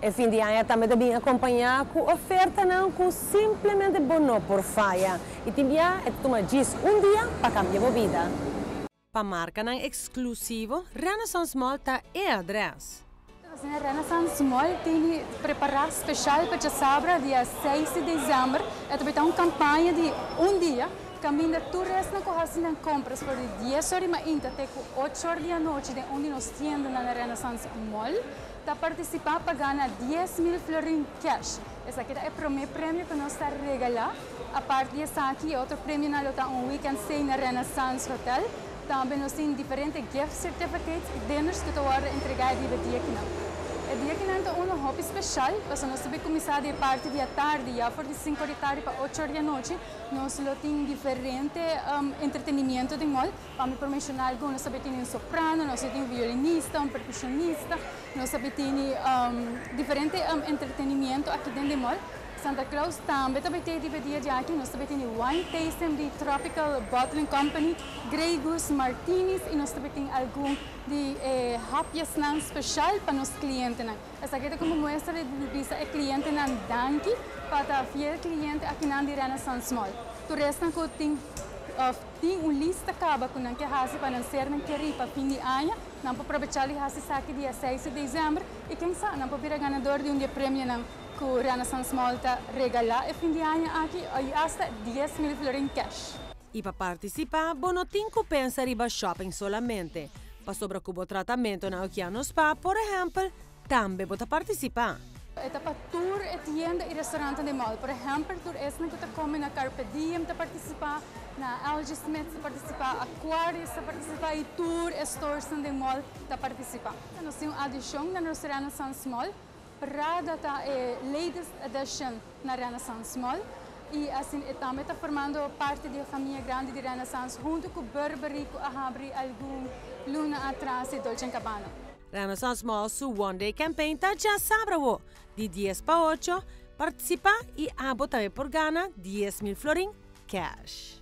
E fin di aña tambe ta bin acompaña cu ofertanan cu simplemente bo no por faya. Y tin bia e ta tuma djis un dia pa cambia bo bida. Pa marcanan exclusivo, Renaissance Mall ta e adres. Asina Renaissance Mall tin prepara special pa diasabra dia 6 di december. E ta un campaña di un dia. Caminda tur esnan cu haci nan compras for di 10 or di mainta te cu 8 or di anochi den un di nos tienda na Renaissance Mall, ta participa pa gana 10 mil florin cash. Esaki ta e prome premio cu nos ta regala. Aparte di esaki, otro premio nan ta un weekend stay na Renaissance Hotel. Tambe nos tin diferente gift certificates y dinners cu ta wordo entrega e dia aki nan. E dia aki nan ta un hopi special, pasobra nos tambe cuminsa di parti di atardi, ya for di 5 or di atardi pa 8 or di anochi, nos lo tin diferente entretenimento den mall. Pa mi por menciona algun, nos tambe tin un soprano, nos tin un violinista, un percusionista, nos tambe tin diferente entretenimento aki den mall. Santa Claus tambe tambe tin e dia di aki, nos tambe tin wine tasting di Tropical Bottling Company, Grey Goose Martinis y nos tambe tin algun di hapjes nan special pa nos clientenan. Esaki ta como muestra di bisa e clientenan danki pa ta fiel cliente aki nan di Renaissance Mall. Tur esnan cu tin un lista caba cu nan kier haci pa nan sernan keri pa fin di aña, nan por aprovecha di haci esaki dia 6 di december y ken sabi, nan por bira ganador di un di e premionan cu Renaissance Mall ta regala e fin di aña aki y hasta 10 mil florin cash. Y pa participa, bo no tin cu pensa riba shopping solamente. Pasobra cu bo tratamento na Okeanos Spa, por ehempel, tambe bo ta participa. E ta pa tur e tienda y restaurant di mall. Por ehempel, tur esnan cu ta come na Carpe Diem ta participa, na LG Smith ta participa, Aquarius ta participa y tur stores di mall ta participa. Nos tin un adicion na nos Renaissance Mall. Prada ta e latest addition na Renaissance Mall. Y asina, tambe ta formando parti di e famia grandi di Renaissance hunto cu Burberry, cu a habri algun luna atras, y Dolce Gabbana. Renaissance Mall su One Day Campaign ta diasabra, di 10 pa 8, participa y abo tambe por gana 10 mil florin cash.